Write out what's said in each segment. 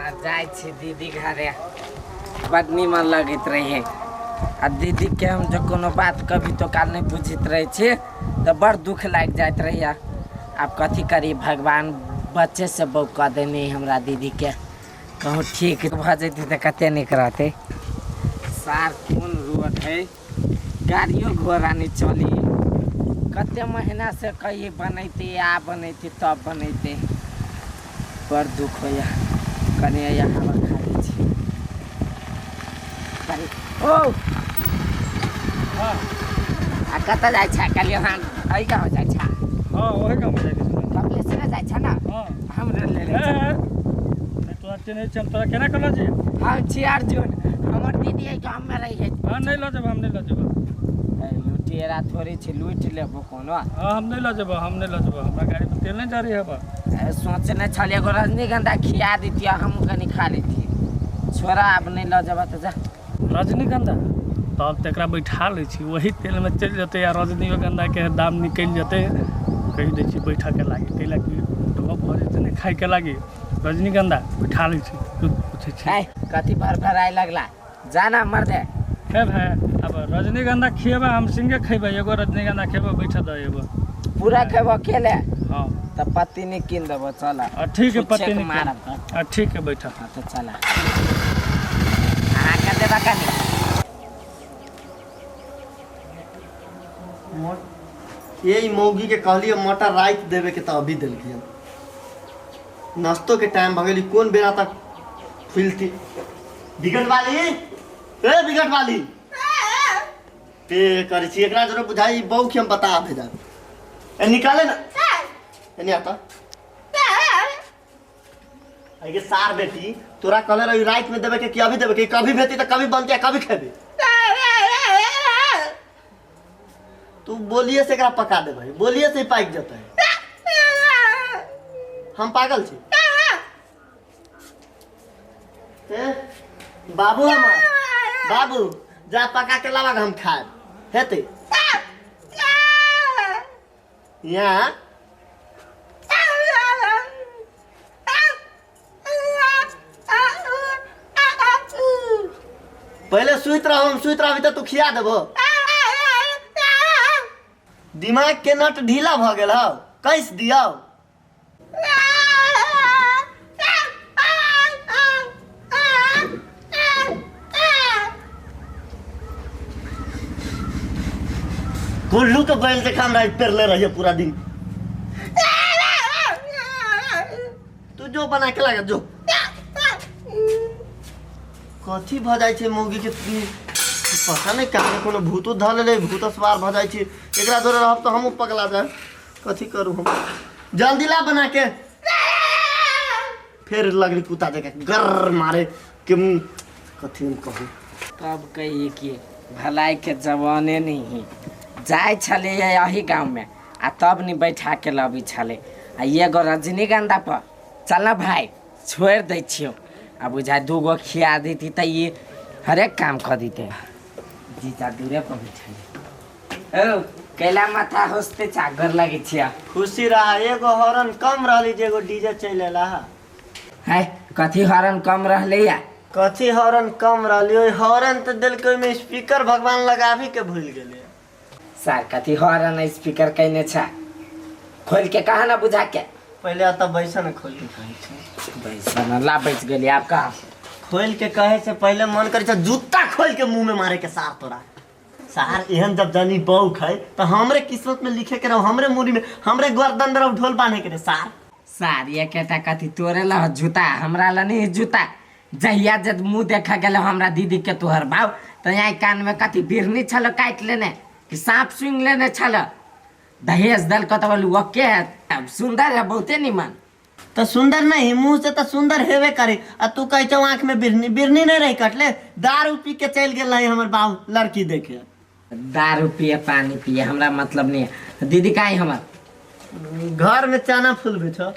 जाइ छी दीदी घरे, बड नीमन लगैत रहे। आ दीदीके हम जँ कोनो बात कभी तो काल नहि बुझैत रहै छी तऽ बड़ दुख लागि जाइत रहैए। आब कथी करी, भगवान बच्चेसँ बौक कऽ देने हमरा दीदीके। कहूँ ठीक भऽ जैतै तऽ कते नीक रहतै। सार कोन रोड है, गाड़ियो घोड़ा नहि चली। कते महीना से कहिए बनैते आ बनैते तब बनैते। बड़ दुख होइए। कनि यहाँ हवा खा लै छी कनि। ओ आ कतऽ जाइ छै? कहलियै हँ, एहि गाँव जाइ छै। हाँ, ओहे गाँव में जाइके छै। कपिलेश्वर जाइ छै ने? हाँ। हमरो ले ए, ले। ए, तोरा चिन्है छी हम? तोरा केना कहलो जी? हम छी अर्जुन, हमर दीदी एहि गाँवमे रहै है। हाँ, नहि लऽ जेबो, हम नहि लऽ जेबो। ए, लुटेरा थोड़े छै, लूटि लेबो कोनो। हाँ, हम नहि लऽ जेबो, हम नहि लऽ जेबो। हमरा गाड़ी पर तेल नहि जरै है बा। ए, सोचने छलियै एगो रजनीगंधा खिया दितियै, हमहूँ कनि खा लेतियै। छोड़ा, आब नहि लऽ जेबह तऽ जा। रजनीगंधा तब तऽ एकरा बैठा लै छी, वही तेलमे चलि जेतै आ रजनीगंधाके दाम निकलि जेतै। कहि दै छी बैठऽके लागि, ताहि लागि ढोप भऽ जेतै ने खाइके लागि। रजनीगंधा बैठा लै छी, पूछै छी। ए, कथी भर भराए लगला? जाना मर्दे। हे भाय, अब रजनीगंधा खिएबै, हम सिंगे खैबै। एगो रजनीगंधा खेबै, बैठ दऽ एगो। पूरा खेबो अकेले? हाँ। तऽ पत्ती नहि कीन देबो, चल। आ ठीक है, पत्ती छुच्छेके नहीं मारब। आ ठीक है, बैठ। हाँ तऽ चल, अहाँके देबा कनि। ये मौगी के कहलिए मटर राति देवे के, तऽ अभी देलखिन। नाश्तो के टाइम भऽ गेल, कोन बेरा तक खुलती? बिगट वाली, ए बिगट वाली, पे करै छी एकरा जरूर बुझाई बहू के हम बता भेजा। ए निकाले ना, एने आता अरे सार बेटी, तोरा कहले रही रात में देवे के कि अभी देवे के? कभी भेती तो कभी बनते, कभी खेबे। तू बोलिए से एकरा पका देबै, बोलिए से पाकि जेतै। हम पागल छी? ए, बाबू, हमर बाबू, जा पका के लावा, हम खाएब। हेतै यहाँ? पहले सुति रह, हम सुति रहबी तऽ तू खिया देबो। दिमाग के नट ढीला भऽ गेल हौ, कैस दियौ। कुल्लू के बैल जकाँ हमरा पेरले रहिए पूरा दिन। तू जो बना के लागे जो। कथी भऽ जाइ छै मौगी के पता नहि, कहाँ कोनो भूत उत धऽ लेलै, भूत सवार भऽ जाइ छै। एकरा जोरे रहब तऽ हमहूँ पगला जायब। कथी करू हम? जल्दी ला बना के। फेर लगली कुत्ता जकाँ गर्र मारे के मुँह। कथी हम कहू? तब कहिए कि भलाई के जवाने नहीं है। जाइ छलै यही गाँवमे आ तब नहीं बैठा के लबै छलै आ एगो रजनीगंधा पर। चल ना भाई, छोड़ि दै छियौ। आ बुझाइ दूगो खिया देती तऽ ई हरेक काम कऽ देते। जीजा दूरे पर बैठल। ओ कैला माथा हंसते चागर लगै छियै? खुशी रहा, एगो हॉर्न कम रहली जे एगो डीजे चलि एला हा। है, कथी हॉर्न कम रहलै या? कथी हॉर्न कम रहली? ओहि हॉर्न तऽ देलकै, ओहिमे स्पीकर भगवान लगाबी के भूलि गेलै। सार, कथी हॉर्न स्पीकर कैने छ? खोल के कहा ना बुझा के। पहिले एतऽ बैस ने, खोल के कहै छै। बैस न, ला बैस गेली, आब कहा। खोल के कहे से पहिले मन करै छै जूता खोल के मुंह में मारे के सार तोरा। सार, एहन जब जानी बौख है तो हमरे किस्मत में लिखे के रहो, हमरे मुड़ी में, हमरे गर्दन में रहो ढोल बांधे के रे सार। सार, एकेटा कथी तोरे ला जूता, हमरा ला नहीं जूता? जहिया जद मुंह देखा गेल हमरा दीदी के तोहर बाप, तऽ यहाँ कान में कथी बिरनी छल काटि लेने कि सांप सूंघ लेने छल? दहेज देलको तऽ बोलू ओके है, सुंदर है, बहुते निमन। तो सुंदर नहीं, मुंह से तो सुंदर हेबे करे। आ तू कहे छौ आंख में बिरनी, बिरनी नहीं रही कटले, दारू पी के चल गेल रही हमर बाबू लड़की देखे। दारू पिए पानी पिए हमरा मतलब नहीं है। दीदी काहे हमर? घर में चना फूल छो।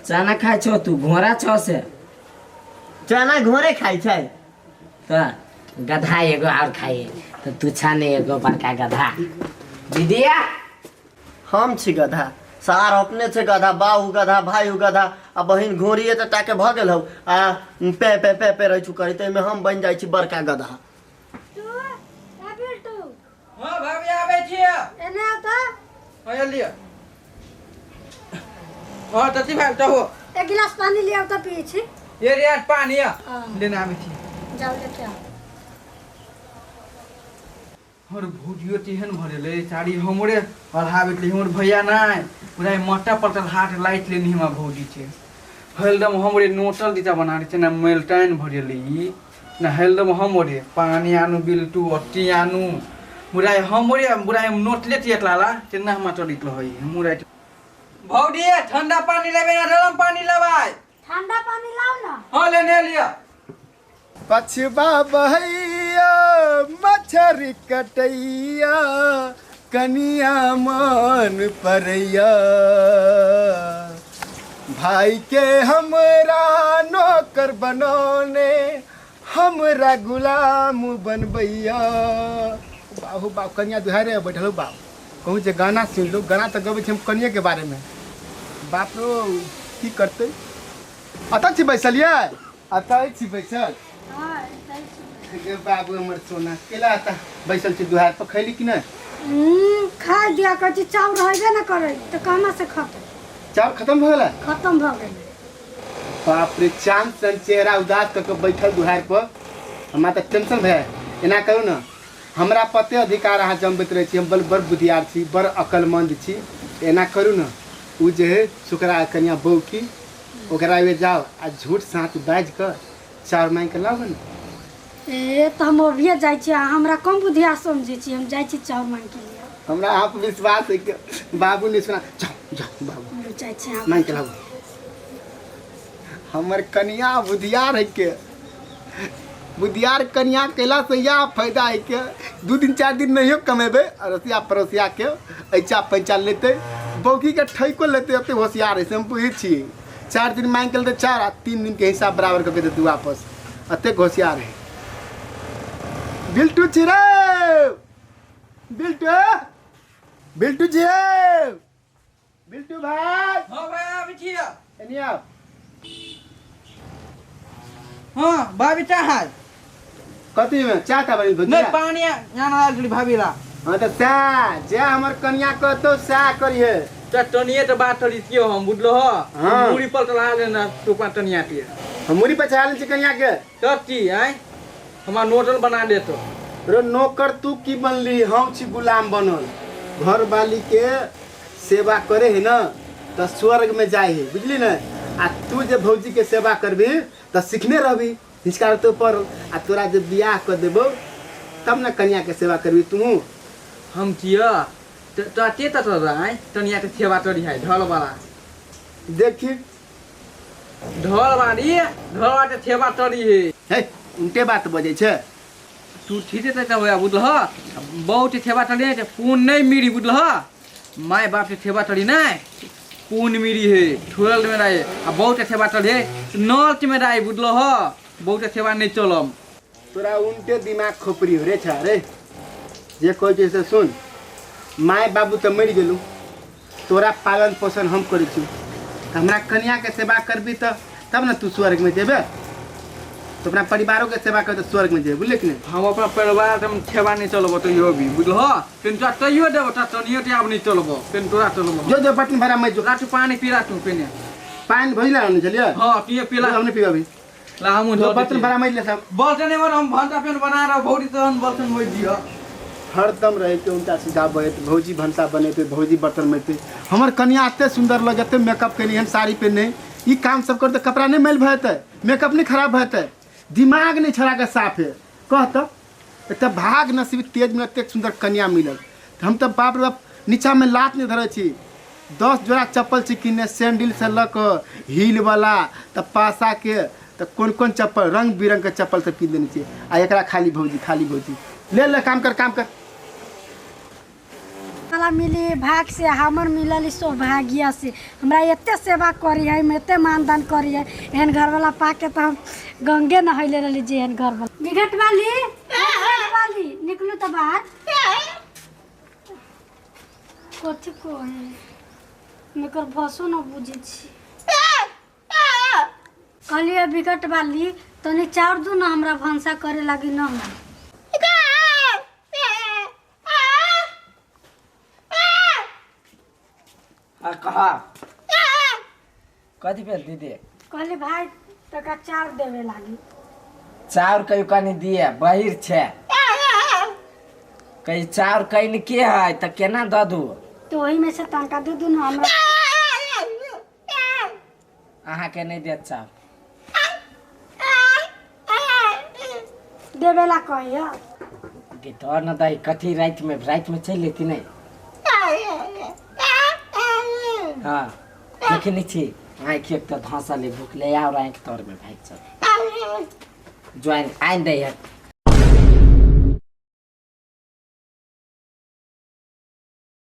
चना खाइ छौ तू? घोड़ा छौ से? चना घोड़े खाइ छै? तऽ गधा एगो और खाइए तऽ तू छा ने एगो बड़का गधा। दीदिया। हम छी गधा? सार अपने छै गधा, बाहु गधा, भाई गधा आ बहिन घोड़िए तऽ टाके भऽ गेल हौ आ पे पे पे पे रहै छु करी, ताहिमे हम बनि जाइ छी बड़का गधा। हां भाभी आबै छियै, एने आउ तऽ। हां लिअ। हां तती भाई तो एक गिलास पानी ले आउ तऽ पियै छी। ये रे यार पानी आ लेने आबै छी, जाउ लेके आउ। हमर भौजियो तेहन भऽ गेलै साड़ी हमरे अढ़ाबैत रही, हमर भैया नहि पूरा मट्टा पर हाथ लाइट लेनी हमरा भौजी छै। हरदम हमरे नोटल दिता बना दै छै ना, मेलटाइन भऽ गेलै ई ना, हरदम हमरे पानी आनू बिल्टू अट्टी आनू मुराई हमरे मुराई नोटले तियत लाला तेना हमरा चलित रहै मुराई। भौजी ठंडा पानी लेबै ना गरम पानी लेबै? ठंडा पानी लाओ ना। हां लेने लिअ। पछबा बहैया मछरी कटैया कनिया मन परैया, भाई के हमरा नौकर बनौने हमरा गुलाम बनबैया। बाहु बाप कनिया दुहारे बैठल बाप, कहूँ जे गाना सुन लो, गाना तऽ गबै छी हम कनिये के बारे में। बाप रो की करतै। अतः छी बैसल ये, अतः छी बैसल बाबू हमर सोना केला अतः बैसल छी दुहार पर। खैली कि नहि? खा दिया कहै छी चाउर रहबे न करै तऽ कहना से खतम। चाउर खत्म भऽ गेलै? खत्म भऽ गेलै। बाप रे चांद सन चेहरा उदास कऽ के बैठल दुहार पर, हमरा तऽ टेंशन भए। एना करू ने, हमरा पते अधिकार अहाँ जमबैत रहै छी, हम बड़ बड़ बुधियार छी, बड़ अकलमंद छी। एना करू ने, ओ जे है सुकरा कनिया बौकी ओकरा वे जाओ आ झूठ साँच बाजि कऽ चाउर माँगि कऽ लाउ ने। ए तऽ हम अभिये जाइ छी, अहाँ हमरा कम बुधियार समझै छी? हम जाइ छी चाउर माँगि के लिअ। हमरा अहाँ पर विश्वास है कि बाबू नहि सुना। जाओ जाओ बाबू जाइ छी माँगि के लाउ। हमर कनिया बुधियार है के, बुधियार कनिया कैला से यह फायदा है के 2 दिन 4 दिन नहियो कमेबै, अड़ोसिया पड़ोसिया के ऐचा पैंचा लेतै, बौकी के ठैको लेतै, ओते होशियार है से हम बुझै छी। 4 दिन माँगि के लेतै 4 आ 3 दिन के हिसाब बराबर कऽ के देतै वापस, एतेक होशियार है। बिल्टू छी रे, बिल्टू, बिल्टू जी, बिल्टू भाई। हां भाई आबै छियै। एनी आउ। हां भाभी चाह है कथी में चाह का बनी नहीं पानी यहाँ आयल छली भाभी ला। हां तऽ सएह जे हमर कनिया कहतौ सएह करिहे। तऽ टनिए तऽ बात करितियो हम बुझलो ह। हाँ। मुड़ी पर चढ़ा लेना तू पा टनिया के। हम मुड़ी पर चढ़ा ले छी कनिया के। तब की आय हमरा नोटल बना देतो। रो नौकर तू की बनली, हम छी गुलाम बनल। घर वाली के सेवा करे है ना तऽ स्वर्ग में जाए है, बुझली ने। आ तू जे भौजी के सेवा करबी तऽ सीखने रहबी, हिचका तो पर आ तोरा जे बियाह कर देबो तब ना कन्या के सेवा करबी तू। हम किया तो ते त आय टनिया के सेवा करी है ढल वाला। देखी ढल वाली ढल वाला के सेवा करी है। हे उनटे बात बजै छै। तू ठीक है त बुझलह, बहुत सेवा करी है पून नहीं मिली बुझलह, my बाप के सेवा करी ना पून मिली है ठुरल में रहे आ बहुत सेवा करी है नर्च में रहे बुझलह, बहुत सेवा नहीं चलम। तोरा उनटे दिमाग खोपड़ी हो रे छा रे, जे कहै छै से सुन। My बाबू तऽ मरि गेलू, तोरा पालन पोषण हम करै छी, हमरा कन्या के सेवा करबी तऽ तब ने तू स्वर्ग में जेबे, तो अपना परिवारों के सेवा कर तो स्वर्ग में जेबे, बुझले कि नहीं? हम अपना परिवार हम सेवा नहीं चलबो तो यो भी बुझलह, पेन तोरा तैयो देबो तोरा तनियो ते आब नहीं चलबो, पेन तोरा चलबो। जो जो बटन भरा मैं जो रातु पानी पीला तू पेने पानी भइला ने चलिए। हां पिए पीला हम नहीं पीबा अभी। ला हम जो बर्तन भरा मैं ले सब बर्तन एमर हम भंटा पेन बना रहा भौरी तहन बर्तन मोइ दियो। हरदम रहे के उनका सीधा बहत भौजी भनसा बनेते भौजी बर्तन मेते। हमर कन्या एते सुंदर लगते मेकअप केनी, हम साड़ी पहने ई काम सब करते, कपड़ा नहीं मैल भयते, मेकअप नहीं खराब भयते, दिमाग नहीं छड़ा के साफ है। कह तो एक भाग नसीब तेज में एतेक सुंदर कन्या मिलल। हम तो बाप रे बाप नीचा में लात नहीं धरे छी, 10 जोड़ा चप्पल छी किने, सैंडल से लऽ कऽ हील वाला तऽ पासा के तऽ कोन कोन चप्पल रंग बिरंग के चप्पल सब कीन देने छियै। आ एकरा खाली भौजी खाली भौजी ले ले काम कर काम कर। वाला मिली भाग से हमर मिलल सौभाग्य से, हमरा एते सेवा करी है, एते मानदान करी है, एहन घर वाला पाके तो हम गंगे नहैले रहली जे एहन घर वाला। बिघट वाली वाली निकलू तो बाहर कथी को है हम एकर भाषो न बुझै छी। कहलिए विकट वाली तनी चाउर दू न हमरा भनसा करे लागी न हो। आ कहा कथी भेल दीदी? कहली भाई तका चाउर देवे लागी। चाउर कहियो कनी दिए बहिर छे कही चाउर कहीं के है त केना दऽ दू? तो ओही में से तनका दे दू न हमरा। अहाँके नहीं देत चाउर। देवे ला कहियो गे तो न दही कथी राति में चलि लेती नहीं। हाँ देखे नहीं छी आँखि एक तऽ धँसल है भूखले आओर आँखि तर में भागि चल ज्वाइन आनि दै है।